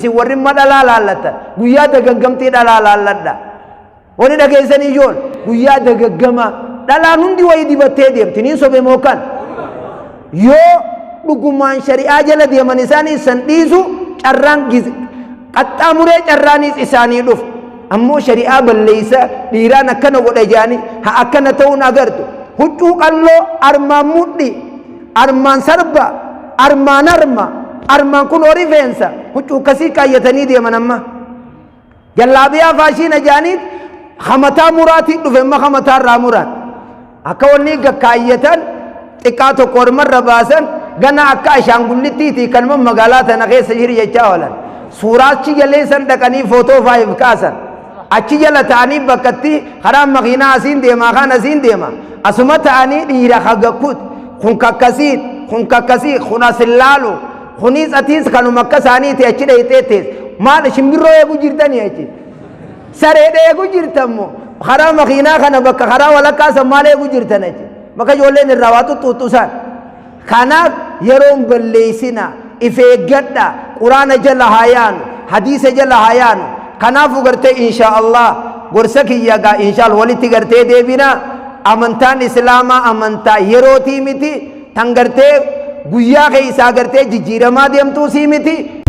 Isin warri imma dhalaa laallattan guyyaa dagaggamtii dhalaa laalladha. Wani dhageessanii ijool guyyaa dagaggamaa dhalaan hundi wayii dibattee deemti niin sobe moo kan yoo dhugumaan shari'aa jala deeman isaanii san dhiisu carraan qaxxaamuree carraaniis isaanii dhufu. Ammoo shari'aa balleeysa dhiiraan akkana godha jaanii ha akkana ta'uun agartu. Huccuu qalloo armaan mudhi armaan sarba armaan harma armaan kunoo rifeensa huccuu akkasii kaayyatanii deeman amma. Jallaabiyaa faashiina jaaniit hamataa muraatiin dhufe amma hamataa irraa muran. Akka wanni gakkaayyatan xiqqaa tokko ormarra baasan gana akka ashaangullittiitii kanuma magaalaa tana keessa jiru jechaa oolan. Suuraa achi jalee san dhaqanii footoo faayiif kaasan. Achi jala ta'anii bakkatti karaa makiinaa asiin deemaa kaan asiin deema. Asuma ta'anii dhiira hagakkut kun kakkasii kun kakkasii kun as hin laalu kunis atiis kanuma akka isaaniiti achi dhayxee tees maal shimbirroo eegu jirtanii achi. Sareedha eegu jirtan moo karaa makiinaa kana bakka karaa walakkaa san maal eegu jirtan achi bakka ijoolleen irraa waa xuxxuuxxu san. Kanaaf yeroon balleessina if eeggadha quraana jala haa yaanu hadiisa jala haa yaanu. Kanaafu gartee insha Allah gorsa kiyya gaa insha Allah walitti gartee deebina. Amantaan islaamaa amantaa yerootii miti tan gartee guyyaa keessaa gartee jijjiiramaa deemtuu sii miti.